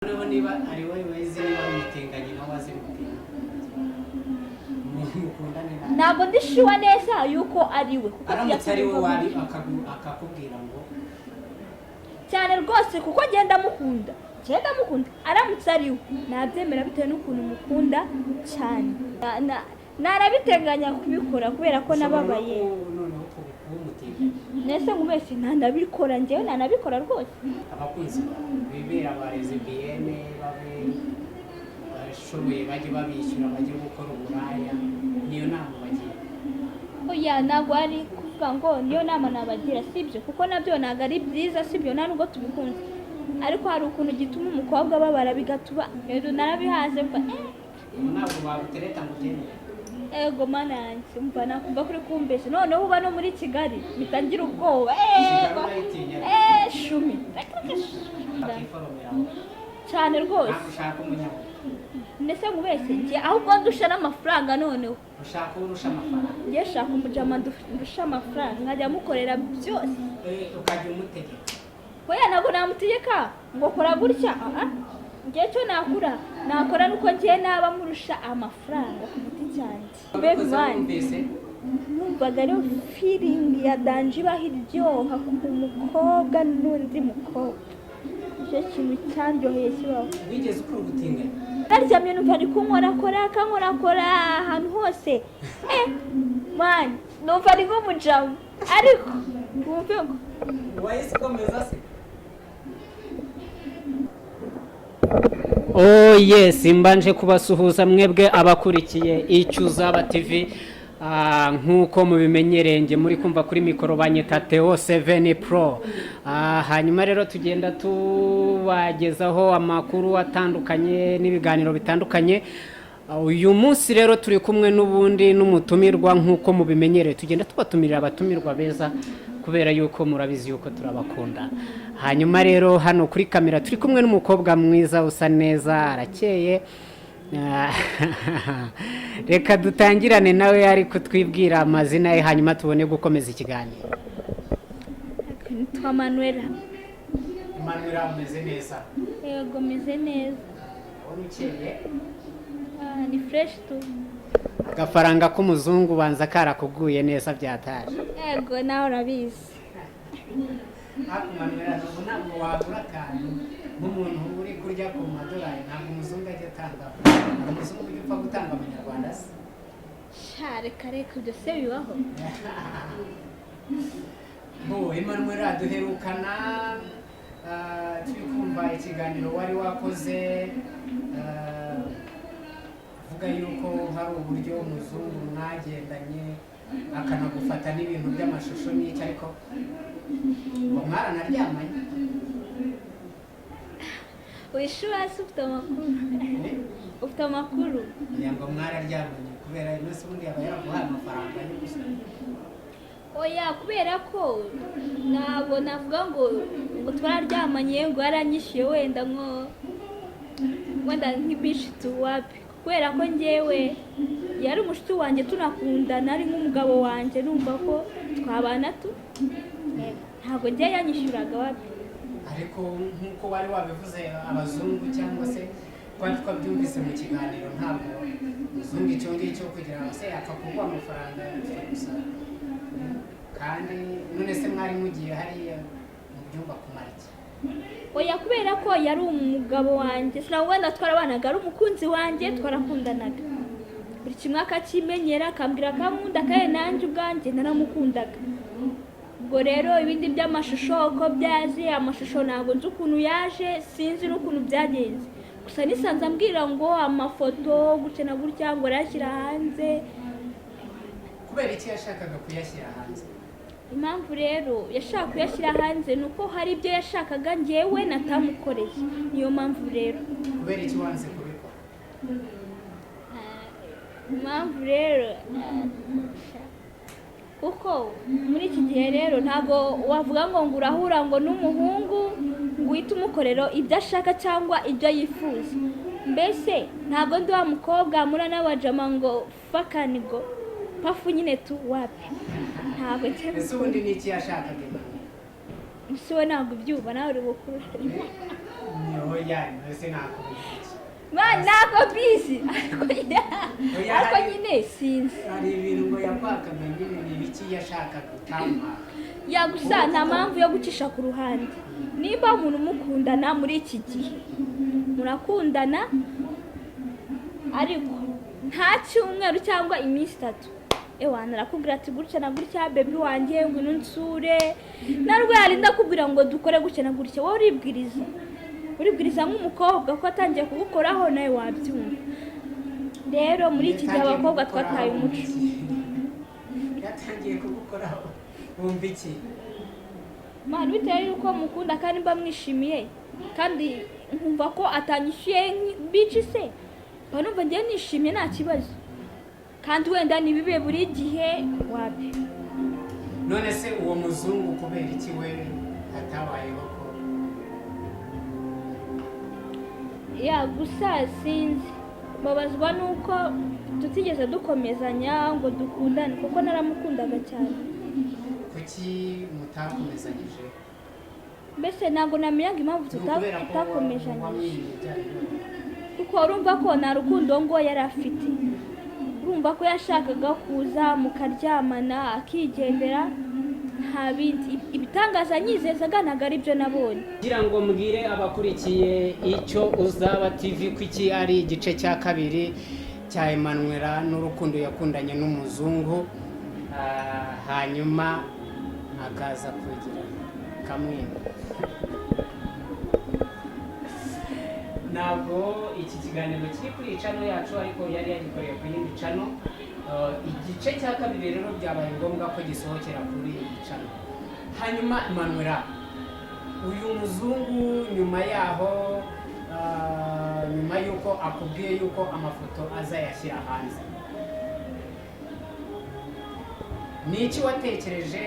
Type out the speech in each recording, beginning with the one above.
Noneho niba ari wowe wezi, niba ari umutinganyi, nawe azi umutinganyi, mukundane nawe. Ntabwo ndi sure neza yuko ari we, kuko Aramutse ari we tujya wari akakubwira ngo Cyane rwose, kuko ngenda mukunda, ngenda mukunda. Aramutse ari we, nabyemera bitewe n'ukuntu mukunda cyane. Narabiteganya kubikora kubera ko Ushobora no nababaye. Noneho kuba umutinganyi. Nese ngo wese ntanabikora, njyewe nanabikora rwose. Abakunzi bawe bibera ba lesbienne, babe bashoboye, bajye babishyura bajye gukora uburaya, niyo nama bagira? Oya, ntabwo ari kuvuga ngo niyo nama nabagira, sibyo, kuko nabyo ntabwo ari byiza, sibyo, nta nubwo tubikunze. Ariko hari ukuntu gituma umukobwa ababara, bigatuma rero narabihaze mva Ubu ntabwo bagutereta ngo ubyemere? Ego mana yanjye, mva nakumva kuri kumbeshya. Noneho uba no muri Kigali, mpita ngira ubwoba. Kigali Ego. Urayitinya? Shumi. Bakiforomera. Cyane rwose. Ntabwo ushaka umunyabugu? Ndetse nkubeshye njye ahubwo ndusha n'amafaranga noneho. Ushaka uwo urusha amafaranga? Njye shaka umujama ndusha amafaranga, nkajya mukorera byose. Ukajya umutegeka? Oya, ntabwo namutegeka ngo kora gutya, aha. Njye cyo nakora nuko njye naba murusha amafaranga ku giti cyanjye. Baby. Wabikoze? Man. Wumvise? Numvaga ariyo feeling ya danger ibaho, iryoha ku mukobwa n'undi mukobwa. Nicyo kintu cyandyoheye kibaho. Wigeze ukora ubutinganyi? Naryamye numva ari kunkorakora, akankorakora ahantu hose. Man, numva ari nk'umujamu, ariko wumve ngo Wahise ukomeza se? Oh yes, mbanje kubasuhuza mwebwe abakurikiye Icyo Uzaba TV. Nk'uko mubimenyereye, nge muri kumva kuri mikoro banyita Theo 7 Pro. Hanyuma rero tugenda tubagezaho amakuru atandukanye n'ibiganiro bitandukanye. Uyu munsi rero turi kumwe n'ubundi n'umutumirwa. Nk'uko mubimenyereye, tugenda tubatumirira abatumirwa beza kubera yuko murabizi yuko turabakunda. Hanyuma rero hano kuri kamera turi kumwe n'umukobwa mwiza, usa neza, arakeye. Reka dutangirane nawe ari kutwibwira amazina ye, hanyuma tubone gukomeza ikiganiro. Nitwa Manuela. Manuela, umeze neza? Yego, meze neza. Ubona ukeye. Ah, ni fresh tu. Agafaranga k'umuzungu banza karakuguye neza byataje. Yego, nawe urabizi. Ariko Manuela, ubu ntabwo wagura akantu nk'umuntu uri kurya ku madolari. Ntabwo umuzungu ajya atanga, hari umuzungu ujya upfa gutanga amanyarwanda se? Sha, reka reka, ibyo se bibaho? Bo Emmanuel, duherukana turi kumva ikiganiro wari wakoze, uvuga yuko hari uburyo umuzungu mwagendanye akanagufata n'ibintu by'amashusho n'iki, ariko ngo mwaranaryamanye. Wishyura se? Ufite amakuru? Eh? Ufite amakuru? Ngira ngo mwararyamanye kubera ino se ubundi yaba yaraguhaye amafaranga yo gusa. Oya, kubera ko ntabwo navuga ngo twararyamanye, ngo yaranyishyuye, wenda nko wenda nk'ibishitu, wapi, kubera ko njyewe yari umushuti wanjye, tunakundana, ari nk'umugabo wanjye, numva ko twabana tu. Yego, ntabwo njye yanyishyuraga, wapi. Ariko nk'uko wari wabivuze, abazungu cyangwa se twari twabyumvise mu kiganiro, ntabwo umuzungu icyo ngicyo kugira ngo se yapfa kuguha amafaranga yapfa gusa. Kandi none se mwari mugiye hariya mu byumba kumara iki? Oya, kubera ko yari umugabo wanjye, sinabwo wenda twarabanaga, ari umukunzi wanjye, twarakundanaga, buri kimwe akakimenyera, akambwira akankunda, kandi nanjye ubwanjye naramukundaga. Ubwo rero ibindi by'amashusho uko byaje, amashusho ntabwo nzi ukuntu yaje, sinzi n'ukuntu byagenze. Gusa nisanze ambwira ngo amafoto gutya na gutya, ngo arayashyira hanze. Kubera iki yashakaga kuyashyira hanze? Impamvu rero yashaka kuyashyira hanze ni uko hari ibyo yashakaga njyewe natamukoreye, niyo mpamvu rero. Kubera iki wanze kubikora? Impamvu rero, kuko muri iki gihe rero ntabwo wavuga ngo urahura ngo n'umuhungu ngo uhite umukorera ibyo ashaka cyangwa ibyo yifuza. Mbese ntabwo ndi wa mukobwa mura n'abajama ngo fakanigo pafu nyine tu, wapi, ntabwo njye. Ese ubundi ni iki yashakaga, Emmanuel? Ese we ntabwo ubyumva? Nawe uri bukuru. Oya, mbese nakubwira iki? Ntabwo mbizi, ariko Oya, ariko nyine sinzi. Hari ibintu ngo yakwakaga nyine, ni ibiki yashakaga utamuhaga? Ya, gusa nta mpamvu yo gucisha ku ruhande. Niba umuntu mukundana muri iki gihe, murakundana, ariko nta cyumweru cyangwa iminsi 3, ewana arakubwira ati gutya na gutya, baby wanjye, ngwino unsure. Narwo yarinda akubwira ngo dukore gutya na gutya, wowe uribwiriza, uribwiriza nk'umukobwa ko atangiye kugukoraho, nawe wabyumva. Rero muri iki gihe abakobwa twataye umuco. Yatangiye kugukoraho wumva iki? Mwana, bitewe y'uko mukunda kandi mba mwishimiye, kandi nkumva ko atanyishyuye bici se, mba numva ngiye nishimye, nta kibazo. Kandi wenda ntibibe buri gihe, wapi. None se uwo muzungu kubera iki we hatabayeho ko? Ya, gusa sinzi, mbabazwa nuko tutigeze dukomezanya ngo dukundane, kuko naramukundaga cyane. Kuki mutakomezanyije? Mbese ntabwo namenyaga impamvu Ni ukubera ko tutakomezanyije. wamwimye byari? Kuko urumva ko nta rukundo ngo yari afite. Urumva ko yashakaga kuza mukaryamana akigendera, nta bindi. Ibitangaza nyizezaga ntabwo ari byo nabonye. Kugira ngo mbwire abakurikiye Icyo Uzaba TV ko iki ari igice cya kabiri cya Emmanuel n'urukundo yakundanye n'umuzungu, hanyuma akaza kugira kamwe. Ntabwo iki kiganiro kiri kuri iyi channel yacu, ariko yari yagikoreye ku yindi channel. Igice cya kabiri rero byabaye ngombwa ko gisohokera kuri iyi channel. Hanyuma Emmanuel, uyu muzungu nyuma yaho, nyuma y'uko akubwiye yuko amafoto azayashyira hanze, ni iki watekereje?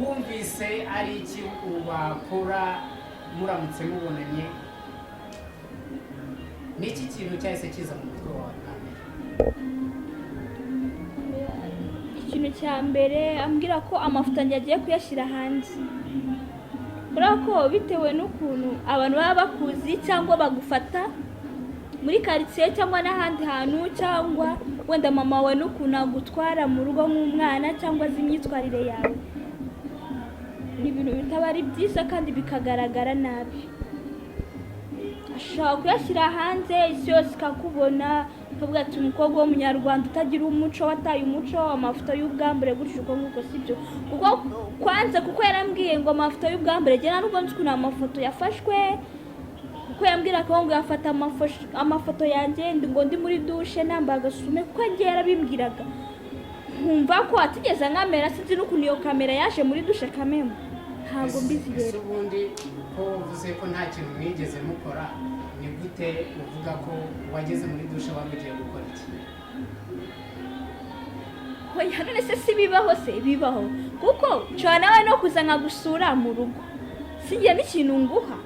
Wumvise ari iki wakora muramutse mubonanye? Ni iki kintu cyahise kiza mu mutwe wawe bwa mbere? Ikintu cya mbere, ambwira ko amafoto yanjye agiye kuyashyira hanze, kubera ko bitewe n'ukuntu abantu baba bakuzi cyangwa bagufata muri karitsiye cyangwa n'ahandi hantu, cyangwa wenda mama wawe n'ukuntu agutwara mu rugo nk'umwana, cyangwa azi imyitwarire yawe, ni ibintu bitaba ari byiza kandi bikagaragara nabi. Ashobora kuyashyira hanze, isi yose ikakubona, ukavuga ati umukobwa w'umunyarwanda utagira umuco, wataye umuco, amafoto y'ubwambure gutyo, uko nguko si byo. Kuko kwanza, kuko yarambwiye ngo amafoto y'ubwambure, njye nta nubwo nzi ukuntu amafoto yafashwe, kuko yambwira ko ngo yafata amafoto yanjye ngo ndi muri dushe nambaye agasume, kuko njye yarabimbwiraga nkumva ko atigeze ankamera. Sinzi n'ukuntu iyo kamera yaje muri dushe kamemo, ntabwo mbizi. Ese Rero ubundi ko uvuze ko nta kintu mwigeze mukora, ni gute uvuga ko wageze muri dushe wari ugiye gukora iki? Oya, none se si bibaho? Se bibaho, kuko nshobora nawe no kuza nkagusura mu rugo, sinjye n'ikintu nguha,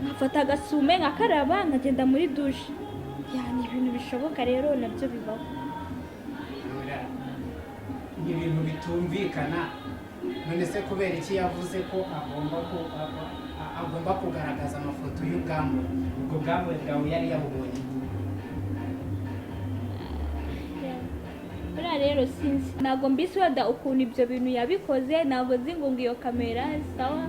nkafata agasume nkakaraba nkagenda muri dushe. Ya, ni ibintu bishoboka rero, nabyo bibaho. Manuela, ni ibintu bitumvikana. None se kubera iki yavuze ko agomba kugaragaza amafoto y'ubwambure? Ubwo bwambure bwawe yari yabubonye? Buriya rero sinzi, ntabwo mbizi wenda ukuntu ibyo bintu yabikoze, ntabwo nzi ngo iyo kamera sawa,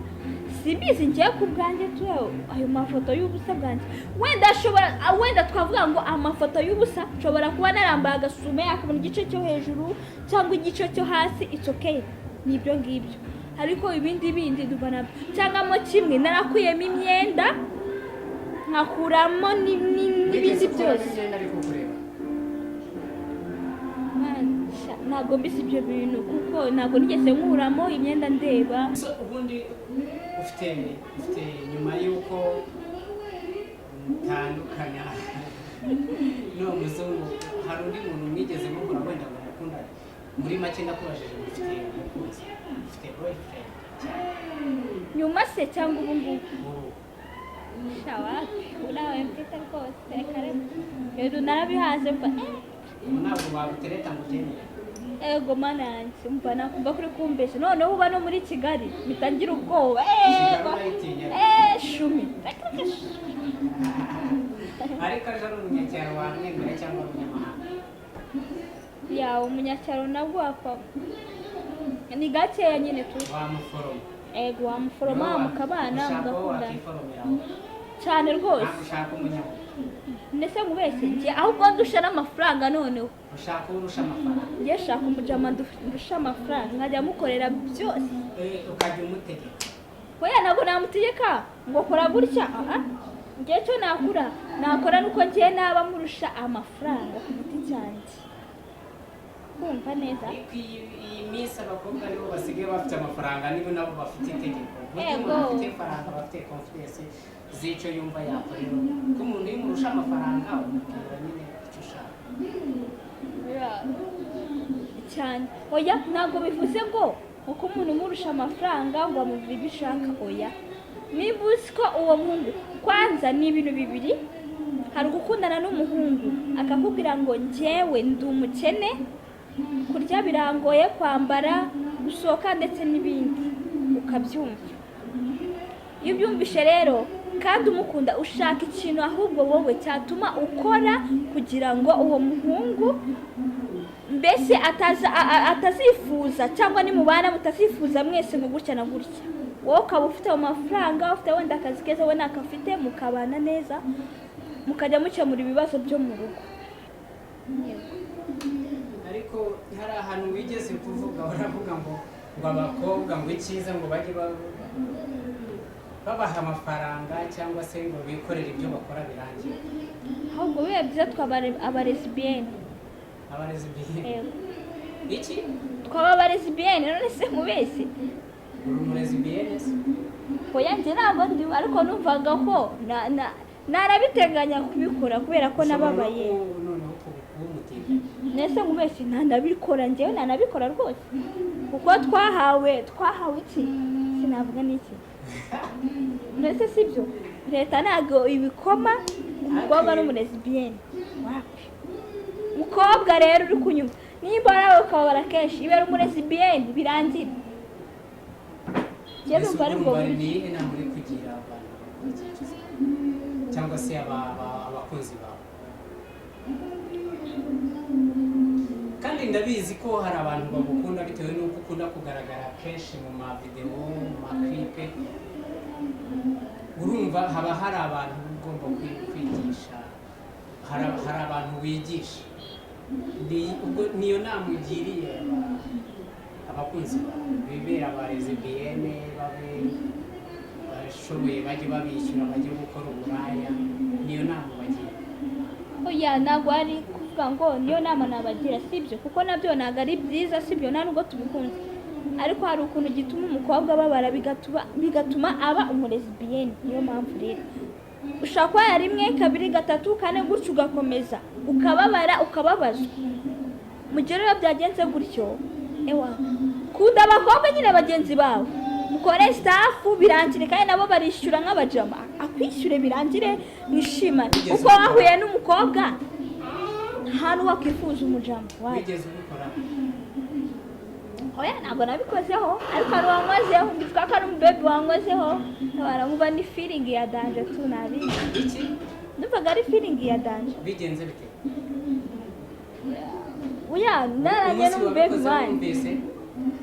simbizi. Ngiye ku bwanjye tu, ayo mafoto y'ubusa bwanjye, wenda ashobora, wenda twavuga ngo amafoto y'ubusa, nshobora kuba narambaye agasume akabona igice cyo hejuru cyangwa igice cyo hasi, it's okay, ni ibyo ngibyo. Ariko ibindi bindi ndumva nabyo, cyangwa mo kimwe narakuyemo imyenda nkakuramo n'ibindi Wigeze ukuramo byose. imyenda ariko kureba? Man, sha, ntabwo mbise ibyo bintu, kuko ntabwo nigeze nkuramo imyenda ndeba. So, ubundi ufite nyuma y'uko mutandukana n'uwo muzungu, hari undi muntu mwigeze muhura wenda ngo mukundane? Muri make ndakubajije ngo ufite umukunzi, ufite boyfriend cyane? Nyuma se cyangwa ubu ngubu? Ubu. Sha, wapi, urawe mfite rwose, reka reka, rero narabihaze mva Ubu ntabwo bagutereta ngo ubyemere? Ego mana yanjye, umva, nakumva kuri kumbeshya. Noneho uba no muri Kigali, mpita ngira ubwoba. Kigali Ego. Urayitinya? Eh, shumi. Ariko aje ari umunyacyaro wamwemera cyangwa ari umunyamahanga? Ya, umunyacyaro nabwo wapfa, ni gakeya nyine tu. Wamuforoma? Ego, wamuforoma, mukabana, Ushaka uwo mugakundana. wakiforomera? Cyane rwose. Ntabwo ushaka umunyamugi? Ndetse nkubeshye njye ahubwo ndusha n'amafaranga noneho. Ushaka uwo urusha amafaranga? Njye shaka umujama ndusha amafaranga, nkajya mukorera byose. Eh, ukajya umutegeka? Oya, ntabwo namutegeka ngo kora gutya. Aha, njye cyo nakora nuko njye naba murusha amafaranga ku giti cyanjye, kumva neza. Ariko iyi minsi abakobwa nibo basigaye bafite amafaranga, nibo nabo bafite itegeko. Burya Ego. umuntu afite ifaranga aba afite confidence z'icyo yumva yakorera, kuko umuntu iyo umurusha amafaranga umubwira nyine icyo ushaka. Ya, cyane. Oya, ntabwo bivuze ngo uko umuntu umurusha amafaranga ngo amubwire ibyo ushaka. Oya, niba uzi ko uwo muhungu, kwanza ni ibintu bibiri: hari ugukundana n'umuhungu akakubwira ngo njyewe ndi umukene, kurya birangoye, kwambara, gusohoka ndetse n'ibindi, ukabyumva. Iyo ubyumvishe rero kandi umukunda, ushaka ikintu ahubwo wowe cyatuma ukora kugira ngo uwo muhungu mbese atazifuza, cyangwa nimubana mutazifuza mwese ngo gutya na gutya. Wowe ukaba ufite ayo mafaranga, ufite wenda akazi keza, we ntakafite, mukabana neza, mukajya mukemura ibibazo byo mu rugo. Yego. Ariko hari ahantu wigeze kuvuga, uravuga ngo abakobwa ngo icyiza ngo bajye babaha amafaranga cyangwa se ngo bikorere ibyo bakora birangiye. Ahubwo biba byiza twaba abalesbienne. Abalesbienne? Yego. Iki? Twaba abalesbienne. None se mubeshye? Uri umulesbienne se? Oya, njye ntabwo ndi, ariko numvaga ko narabiteganya kubikora kubera ko Ushobora no nababaye. Noneho kuba umutinganyi? Nese nkubeshye, ntanabikora, njyewe ntanabikora rwose, kuko twahawe iki, sinavuga n'iki. Mbese sibyo, leta ntabwo ibikoma umukobwa n'umulesbienne, wapi. Umukobwa rero uri kunyuma, nimba nawe ukababara kenshi, ibera umulesbienne birangire. Njyewe Mbese numva ari ubwo urumva buryo. Ni iyihe nama uri kugira abantu bakurikiye cyangwa se abakunzi bawe? Kandi ndabizi ko hari abantu bagukunda bitewe n'uko ukunda kugaragara kenshi mu mavidewo, mu maklipe. Urumva haba hari abantu ugomba kwigisha, hari abantu wigisha. Ubwo niyo nama ugiriye abakunzi bawe, bibera abalesbienne, babe bashoboye bajye babishyura bajye gukora uburaya, niyo nama bagira? Oya, ntabwo ari kuvuga ngo niyo nama nabagira, sibyo, kuko nabyo ntabwo ari byiza, sibyo, nta nubwo tubikunze. Ariko hari ukuntu gituma umukobwa ababara, bigatuma aba umulesbienne. Niyo mpamvu rero ushobora kuba rimwe, kabiri, gatatu, kane, gutyo ugakomeza ukababara, ukababazwa. Mu gihe rero byagenze gutyo, ewa, kunda abakobwa nyine bagenzi bawe, mukore stuff birangire. Kandi nabo barishyura nk'abajama, akwishyure birangire, mwishimane. Wigeze Uko ubikora? wahuye n'umukobwa, nta n'uwakwifuza umujama wayo. Wigeze ubikora? Oya, ntabwo nabikozeho, ariko hari uwankozeho. Ndivuga ko ari umubebi wankozeho, baramuba ni feeling ya danger tu, nabizi. Iki? Numvaga ari feeling ya danger. Bigenze bite? Oya, naranye Umunsi n'umubebi wabikoze wanjye. wumvise?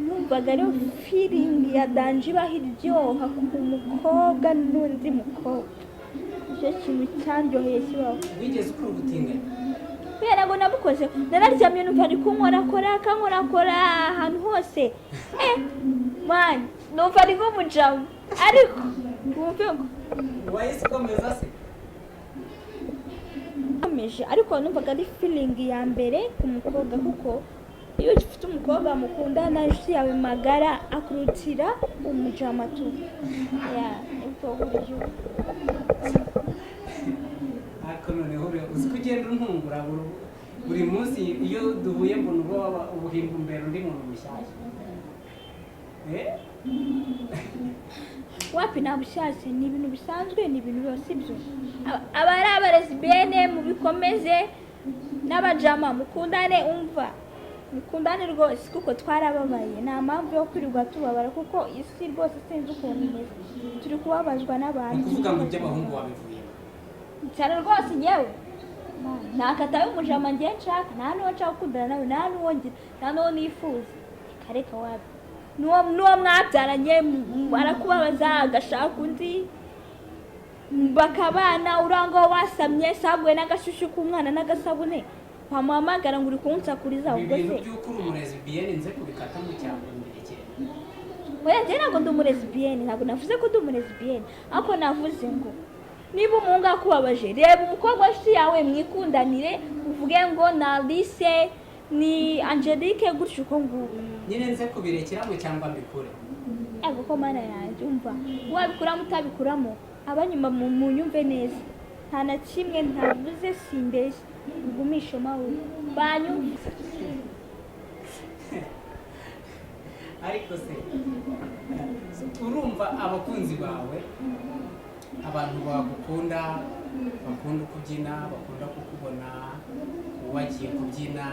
Numvaga ariyo feeling ya danger ibaho, iryoha ku mukobwa n'undi mukobwa. Nicyo kintu cyandyoheye kibaho. Wigeze ukora ubutinganyi? Kubera ngo nabukoze, nararyamye numva ari kunkorakora, akankorakora ahantu hose. Eh man, numva ari nk'umujamu, ariko wumve ngo Wahise ukomeza se? Nkomeje, ariko numvaga ari feeling ya mbere ku mukobwa, kuko iyo ufite umukobwa mukundana, inshuti yawe magara, akurutira umujama tu. Ya, ubwo buryo. Ariko noneho uzi ko ugenda untungura buri munsi. Iyo duhuye mbona uba ubuhimba imbere undi muntu mushyashya. Eh? Wapi, nta bushyashya, ni ibintu bisanzwe, ni ibintu byose ibyo. Abari abalesbienne mubikomeze, n'abajama mukundane, umva. Mukundane rwose, kuko twarababaye. Nta mpamvu yo kwirirwa tubabara, kuko isi rwose sinzi ukuntu imeze, turi kubabazwa Ni n'abantu. ukuvuga ngo iby'abahungu wabivuyemo? Cyane rwose. Ngewe ntakataye umujama ngiye nshaka, nta n'uwo nshaka gukundana nawe, nta n'uwo ngira, nta n'uwo nifuza. Reka reka, wabi n'uwo mwabyaranye arakubabaza, agashaka undi bakabana. Urangwa wasamye saguye n'agashushu k'umwana n'agasabune, wamuhamagara ngo uri kunsakuriza. Ibi Ubwo bintu se by'uko uri umulesbienne, nze kubikatamo cyangwa mbirekere? Oya, njye ntabwo ndi umulesbienne, ntabwo navuze ko ndi umulesbienne, ariko navuze ngo niba umuhungu akubabaje, reba umukobwa w'inshuti yawe mwikundanire, uvuge ngo ni Alice, ni Angelique, gutyo uko nguko. Nyine nze kubirekeramo cyangwa mbikure? Ego ko Mana yanjye, umva, wabikuramo utabikuramo, abanyuma munyumve neza, nta na kimwe ntavuze, simbeshye, ugumishe mawe banyumve. Ariko se urumva abakunzi bawe, abantu bagukunda, bakunda uko ubyina, bakunda kukubona wagiye kubyina,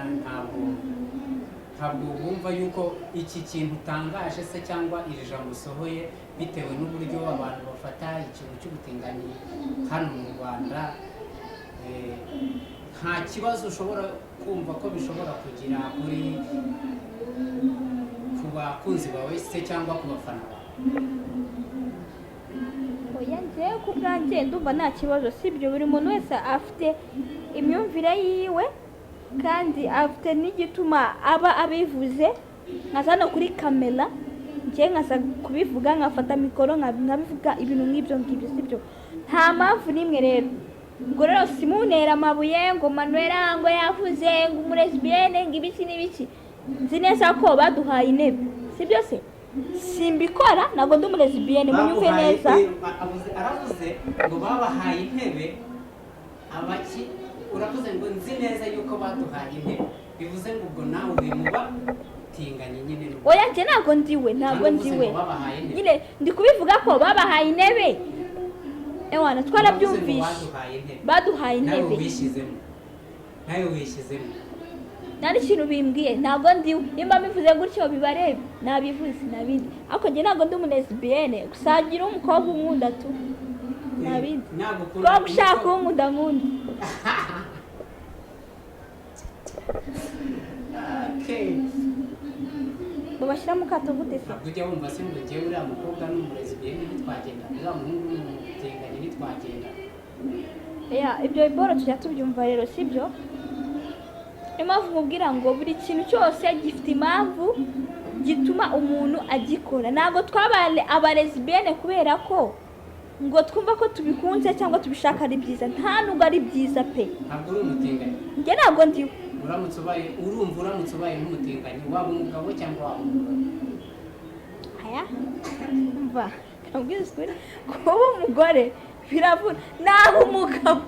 ntabwo bumva yuko iki kintu utangaje se cyangwa iri jambo usohoye, bitewe n'uburyo abantu bafata ikintu cy'ubutinganyi hano mu Rwanda, nta kibazo ushobora kumva ko bishobora kugira kuri ku bakunzi bawe se cyangwa ku bafana bawe? Oya, njyewe ku bwanjye ndumva nta kibazo, sibyo? Buri muntu wese afite imyumvire yiwe, kandi afite n'igituma aba abivuze. Nkaza hano kuri kamera, njyewe nkaza kubivuga, nkafata mikoro nkabivuga, ibintu nk'ibyo ngibyo, sibyo? Nta mpamvu n'imwe rero. Ubwo rero simunera amabuye ngo Manuela ngo yavuze ngo umulesbienne, ngo ibiki n'ibiki. Nzi neza ko baduhaye intebe, sibyo se? Simbikora, ntabwo ndi umulesbienne, munyumve Baguhaye- neza. Aravuze ngo babahaye intebe abaki. Uravuze ngo nzi neza yuko baduhaye intebe, bivuze ngo ubwo nawe uri mu batinganye nyine n'ubwo. Oya, njye ntabwo ndiwe, ntabwo Cyangwa uvuze ndiwe. ngo babahaye intebe. Nyine ndi kubivuga ko babahaye intebe, ewana Uravuze ngo twarabyumvishe. Baduhaye intebe. Baduhaye Nawe intebe. wishyizemo, nawe wishyizemo. Nta n'ikintu bimbwiye, ntabwo ndiwe. Nimba mbivuze gutyo bibarebe, nabivuze nabindi, ariko njye ntabwo ndi umulesbienne. Gusa hagira umukobwa unkunda tu, ntabindi. Nagukunda. Kuba ushaka unkunda, nkunda. Okay. Babashyira mu kato gute se? Ntabwo ujya wumva se ngo njyewe uriya mukobwa ni umulesbienne ntitwagenda, uriya muhungu ni umutinganyi ntitwagenda? Ya, ibyo biboro tujya tubyumva rero, sibyo? Niyo mpamvu mubwira ngo buri kintu cyose gifite impamvu gituma umuntu agikora. Ntabwo twabaye abalesbienne kubera ko ngo twumva ko tubikunze cyangwa tubishaka ari byiza. Nta nubwo ari byiza pe. Ntabwo uri umutinganyi? Njye ntabwo ndiwe. Uramutse ubaye, urumva uramutse ubaye nk'umutinganyi, waba umugabo cyangwa waba umugore? Aya, mva nkabwiza ukuri, kuba umugore biravuna. Naba umugabo,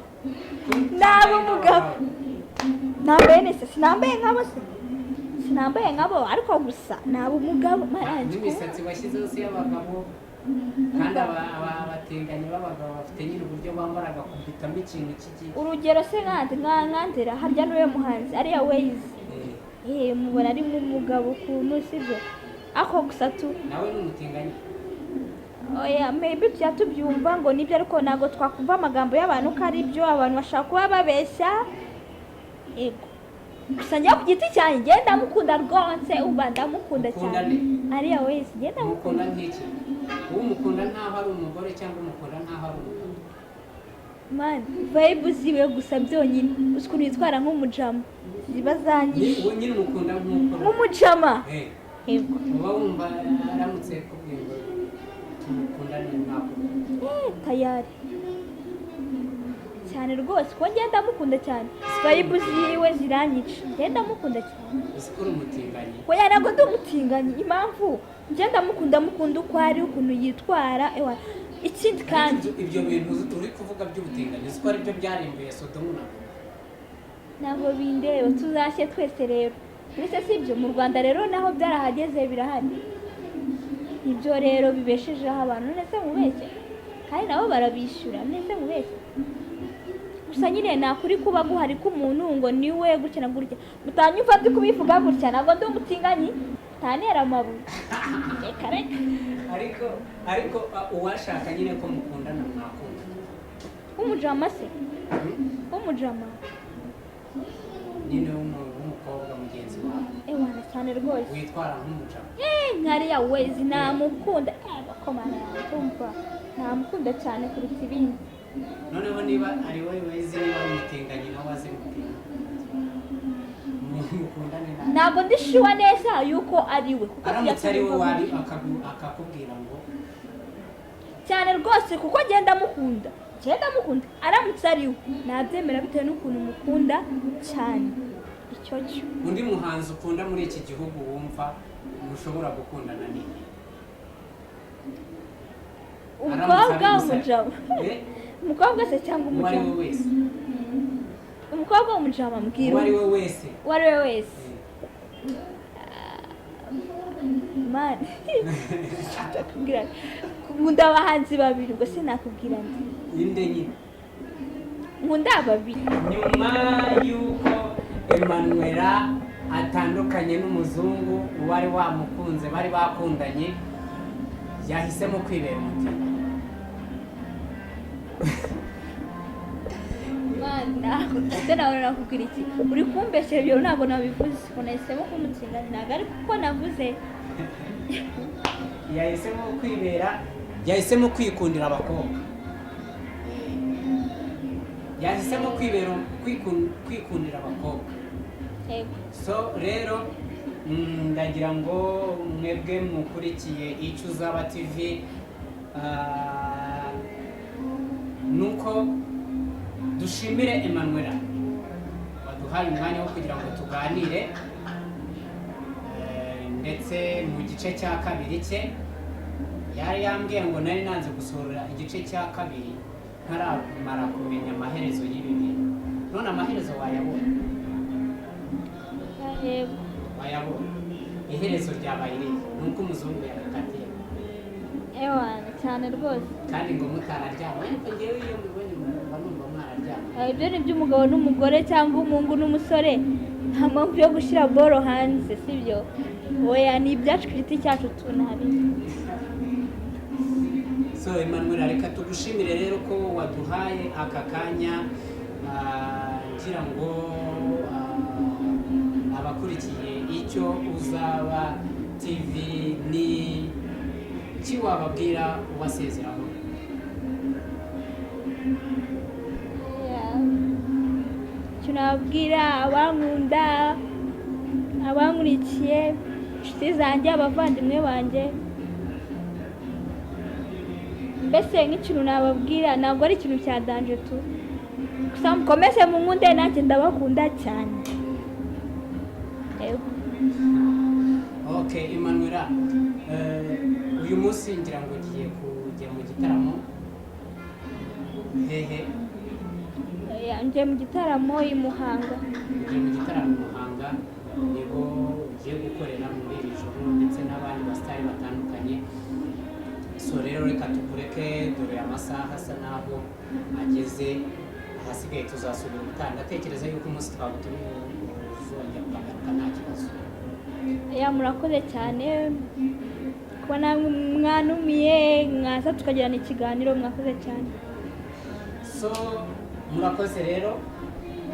naba umugabo nambaye neza, sinambaye nkabo se, sinambaye nkabo, ariko gusa naba umugabo maranje. N'imisatsi washyizeho si y'abagabo, kandi abatinganyi b'abagabo bafite nyine uburyo bambara bagakubitamo ikintu cy'igi Urugero se nkande nkandera harya n'uwe muhanzi ariya Ways? Mubona ari nk'umugabo ukuntu, sibyo? Ako gusa tu. Nawe ni umutinganyi? Oya, maybe tujya tubyumva ngo nibyo, ariko ntabwo twakumva amagambo y'abantu ko ari byo. Abantu bashaka kuba babeshya. Yego, gusa njya ku giti cyanjye njye ndamukunda rwose, uba ndamukunda Ukunda cyane. nde? Ariya Ways, njye ndamukunda. Umukunda nk'iki? Uwo umukunda nkaho ari umugore cyangwa umukunda nkaho ari umugabo? Man, vibe ziwe gusa byonyine, uzi ukuntu yitwara nk'umujama, ziba zanyishe. Uwo nyine umukunda nk'uko Nk'umujama. Yego. Uba wumva aramutse kubwiye ngo tumukundane mwakunda? Tayari cyane rwose, kuko njye ndamukunda cyane, vibe ziwe ziranyica, njye ndamukunda cyane. Uzi ko uri umutinganyi? Oya, ntabwo ndi umutinganyi. Impamvu njye ndamukunda, mukunda uko ari, ukuntu yitwara, ewa ikindi kandi Ibyo bintu uri kuvuga by'ubutinganyi, uzi ko ari byo byarimbuye Sodomu na Gomora? Ntabwo bindeba, tuzashye twese rero. Mbese si ibyo mu Rwanda rero naho byarahageze, birahari. Ibyo rero bibeshejeho abantu. None se mubeshye? Kandi nabo barabishyura. None se mubeshye? Gusa nyine nta kuri kuba guhari k'umuntu ngo niwe gutya na gutya. Mutanyumva ndi kubivuga gutya, ntabwo ndi umutinganyi, mutantera amabuye, reka reka. Ariko uwashaka nyine ko mukundana, mwakunda? W'umujama se? W'umujama? Nyine w'umukobwa mugenzi wawe. Ewana, cyane rwose. Witwara nk'umujama. Nkariya wezi namukunda, bakomana yanjye, umva, namukunda cyane kuruta ibindi. Noneho niba ari wowe wezi, niba ari umutinganyi nawe azi mutinganyi, mukundane nawe. Ntabwo ndi sure neza yuko ari we, kuko Aramutse ari we tujya wari tubivuga. akakubwira ngo Cyane rwose, kuko ngenda mukunda, ngenda mukunda. Aramutse ari we nabyemera bitewe n'ukuntu mukunda cyane, icyo cyo. Undi muhanzi ukunda muri iki gihugu wumva mushobora gukundana ni nde? Umukobwa? Aramutse ari Umujama? Eh? Umukobwa se cyangwa Uwo ari we umujama? wese. Umukobwa w'umujama, mbwira. Uwo ari we wese. Uwo ari we wese. Mani, ndakubwira, nkunda abahanzi babiri, ubwo sinakubwira ndi. Inde nyine? Nkunda babiri. Nyuma y'uko Emanuela atandukanye n'umuzungu wari wamukunze, bari bakundanye, yahisemo kwibera umutima. Mana, ndetse nawe nakubwira iki? Uri kumbeshyera, ibyo ntabwo nabivuze ngo nahisemo kumutsinda, ntabwo ari kuko navuze. Yahisemo kwibera, yahisemo kwikundira abakobwa, yahisemo kwibera kwikundira abakobwa. Yego. So rero ndagira ngo mwebwe mukurikiye Icyo Uzaba TV, nuko dushimire Emanuela waduhaye umwanya wo kugira ngo tuganire, ndetse mu gice cya kabiri cye yari yambwiye ngo nari nanze gusohora igice cya kabiri ntaramara kumenya amaherezo y'ibi bintu. None amaherezo wayabonye? Yego. Wayabonye. Iherezo ryabaye irihe? Ni uko umuzungu yagakatiye? Ewana, cyane rwose. Kandi ngo mutararyama, ariko ngewe iyo mbibonye mba numva mwararyama. Ibyo ni iby'umugabo n'umugore cyangwa umuhungu n'umusore, nta mpamvu yo gushyira boro hanze, sibyo? Oya, ni ibyacu ku giti cyacu, tunabi. So Emmanuel, reka tugushimire rero ko waduhaye aka kanya, ngira ngo abakurikiye Icyo Uzaba TV, ni ki wababwira ubasezeraho? Yeah. Icyo nababwira abankunda, abankurikiye, inshuti zanjye, abavandimwe banjye, mbese nk'ikintu nababwira ntabwo ari ikintu cya danger tu, gusa mukomeze munkunde, nanjye ndabakunda cyane. Yego. Okay, Emmanuel, uyu munsi ngira ngo ugiye kujya mu gitaramo hehe? Ngiye mu gitaramo i Muhanga. Ugiye mu gitaramo i Muhanga, nibo ugiye gukorera muri iri joro ndetse n'abandi basitari batandukanye. So rero reka tukureke, dore amasaha asa naho ageze. Ahasigaye tuzasubira ubutaha. Ndatekereza yuko umunsi twagutumiye uzongera ukagaruka, nta kibazo. Yeah, murakoze cyane kuba namwe mwanumiye, mwaza tukagirana ikiganiro, mwakoze cyane. So murakoze rero,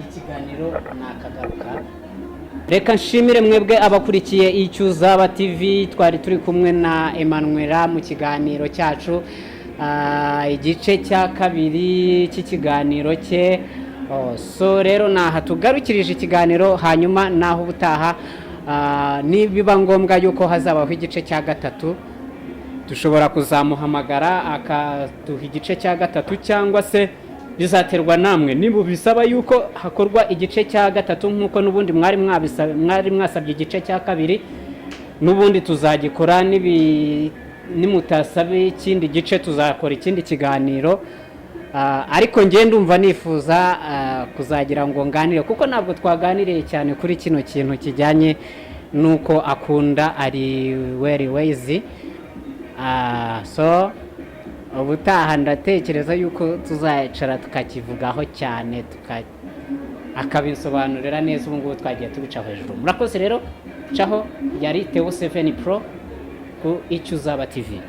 ikiganiro nakagaruka. Reka nshimire mwebwe abakurikiye Icyo Uzaba TV. Twari turi kumwe na Emanuela mu kiganiro cyacu, igice cya kabiri cy'ikiganiro cye. Oh, so rero naha tugarukirije ikiganiro, hanyuma naho ubutaha, nibiba ngombwa yuko hazabaho igice cya gatatu, dushobora kuzamuhamagara akaduha igice cya gatatu, cyangwa se bizaterwa namwe niba bisaba yuko hakorwa igice cya gatatu, nk'uko n'ubundi mwari mwasabye igice cya kabiri, n'ubundi tuzagikora. Nimutasaba ikindi gice, tuzakora ikindi kiganiro. Ariko njye ndumva nifuza kuzagira ngo nganire, kuko ntabwo twaganiriye cyane kuri kino kintu kijyanye n'uko akunda Ariel Wayz. So Ubutaha ndatekereza yuko tuzayicara tukakivugaho cyane, akabisobanurira neza. Ubu ngubu twagiye tubica hejuru. Murakoze rero. Caho yari Theo 7 Pro ku Icyo Uzaba TV.